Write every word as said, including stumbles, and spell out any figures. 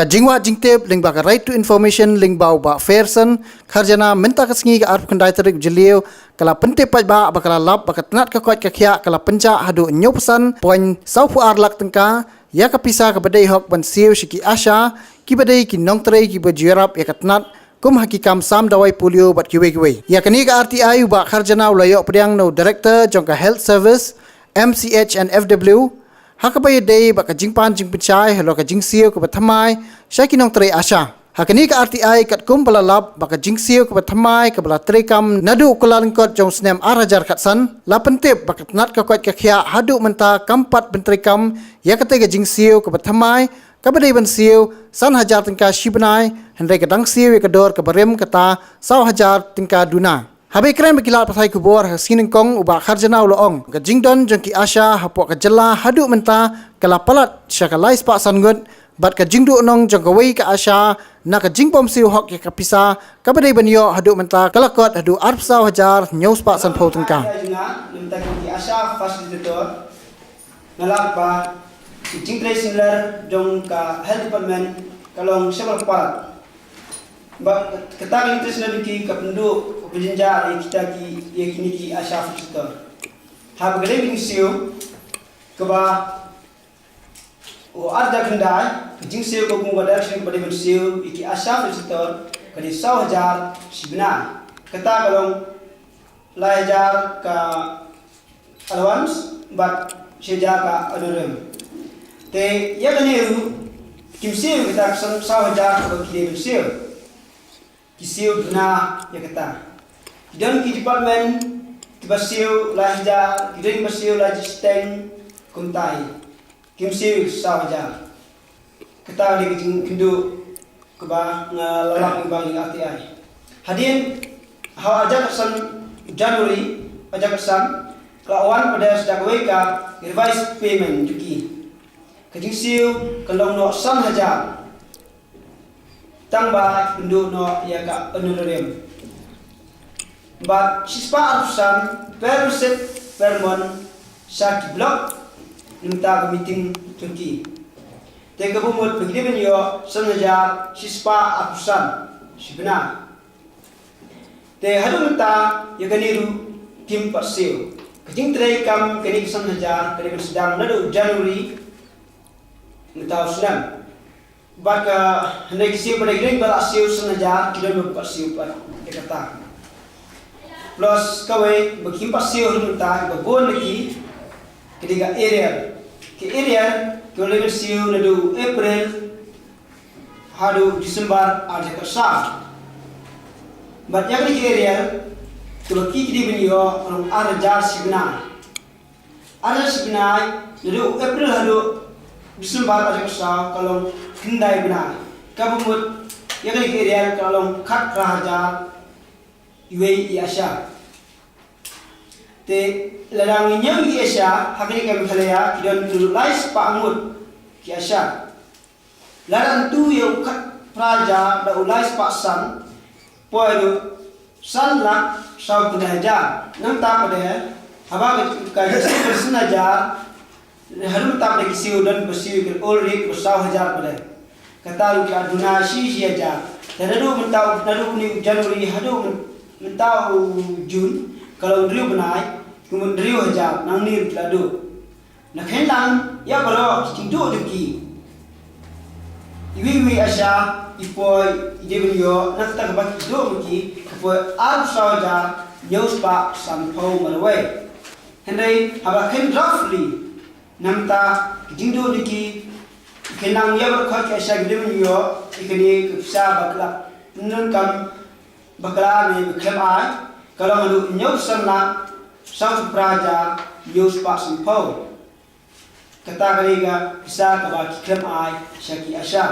Ka jingwad jingtip lyngba ka Right to Information lyngba u Bah Fairson Kharjana mynta ka sngi ka arphew khyndai tarik u Jylliew ka la pyntip paidbah ba ka la lap ba ka tnat ka koit ka khiah ka la pynjah haduh hynñiewphew san point sawphew ar lak tyngka ïa ka pisa kaba dei hok ban siew sha ki ASHA kiba dei ki nongtrei kiba ju ïarap ïa ka tnat kum ha ki kam sam dawai polio bad kiwei kiwei. Ïa kane ka R T I u Bah Kharjana u la ïoh pdiang na u Director jong ka Health Service, M C H and F W, ha kaba ïadei bad ka jingpan jingpynshai halor ka jingsiew kaba thymmai sha ki nongtrei ASHA. Ha kane ka R T I katkum ba la lap ba ka jingsiew kaba thymmai kaba la treikam naduh u kyllalyngkot jong u snem ar hajar khatsan, la pyntip ba ka tnat ka koit ka khiah haduh mynta kam pat pyntreikam ïa katei ka jingsiew kaba thymmai kaba dei ban siew san hajar tyngka shi bnai, hynrei ka dang siew ïa ka dor kaba rim kata saw hajar tyngka duna. Haba ïakren bad ki lad pathai khubor ha ka sngi nyngkong u Bah Kharjana u la ong, ka jingdon jong ki ASHA hapoh ka jylla haduh mynta ka la palat sha ka lai spah san ngut, bad ka jingduhnong jong kawei ka ASHA na ka jingbym siew hok ïa ka pisa kaba dei ban ïoh haduh mynta ka la kot haduh arphew saw hajar hynñiew spah sanphew tyngka. Mynta ki ASHA facilitator, nga lap ba ki jingtrei synler jong ka Health Department ka long sha kaba palat. Ba kata ka jingtrei synler jong ki ka pynduh ka pynjynjar ïa kita ki, ïa kine ki ASHA facilitator. Haba ka dei ka jingsiew kaba u ar hajar khyndai, ka jingsiew kaba kum ka direction kaba dei ban siew ïa ki ASHA facilitator ka dei saw hajar shi bnai. Kata ka long lai hajar ka allowance bad shi hajar ka honorarium. Te ïa kane ruh kim siew kita ka san saw hajar kaba ki dei ban siew. Ki siew duna ïa kata. Ki don ki department kiba siew lai hajar, ki don kiba siew lai shiteng kumta hi. Kim siew saw hajar. Kata ka dei ka jingkynduh kaba nga la lap lyngba ka R T I. Hadien ha u ar hajar khatsan January, ar hajar khatsan, ka la wan pat da kawei ka revised payment jong ki. Ka jingsiew ka long noh san hajar. Tang ba ki pynduh noh ïa ka honorarium. Bad shispah arphew san per visit per month sha ki block, na ka bynta ka meeting jong ki. Te kaba mut ba ki dei ban ïoh san hajar shispah arphew san shi bnai. Te haduh mynta ïa kane ruh kim pat siew. Ka jingtrei kam kane ka san hajar ka dei ban sdang naduh January mynta u snem. Bad ka hynrei ki siew pat, ki don ba la siew san hajar, ki don ba pat siew pat ïa kata. Plus kawei ba kim pat siew haduh mynta, ba bun na ki, ki dei ka arrear. Ki arrear ki la dei ban siew naduh April haduh December ar hajar khatsaw. Bad ïa kane ki arrear kiba ki, ki dei ban ïoh ka long ar hajar shi bnai. Ar hajar shi bnai, naduh April haduh December ar hajar khatsaw ka long khyndai bnai. Kaba mut ïa kane ki arrear ka long khatphra hajar iwei i ASHA. Te lada ngin ñiew i ASHA ha kane ka Meghalaya ki don naduh lai spah ngut ki ASHA. Lada ntu ïa u khatphra hajar da u lai spah san, poi ruh san lak saw khyndai hajar. Nangta pat de haba ka, ka, ka san hajar, haduh mynta pat de ki siew don ba siew ka old rate ba saw hajar pat de. Kata ruh ka duna shi shi hajar. Te naduh mynta, naduh une u January haduh myn-, mynta u June ka long hynriew bnai, kumne hynriew hajar nangne ruh ki la duh. Na kheiñ lang ïa baroh ki jingduh jong ki. Iwei iwei ASHA i poi i dei ban ïoh na kata kaba ki duh ma ki ka poi arphew saw hajar hynñiew spah sanphew marwei. Hynrei haba kheiñ roughly na kata ki jingduh jong ki, i kheiñ lang ïa baroh ki ASHA ki dei ban ïoh ïa kane ka pisa bakla pyndonkam bakla ne ba khlem ai, ka long haduh hynñiew san lak saw phra hajar hynñiew spah sanphew. Kata ka dei ka pisa kaba ki khlem ai sha ki ASHA.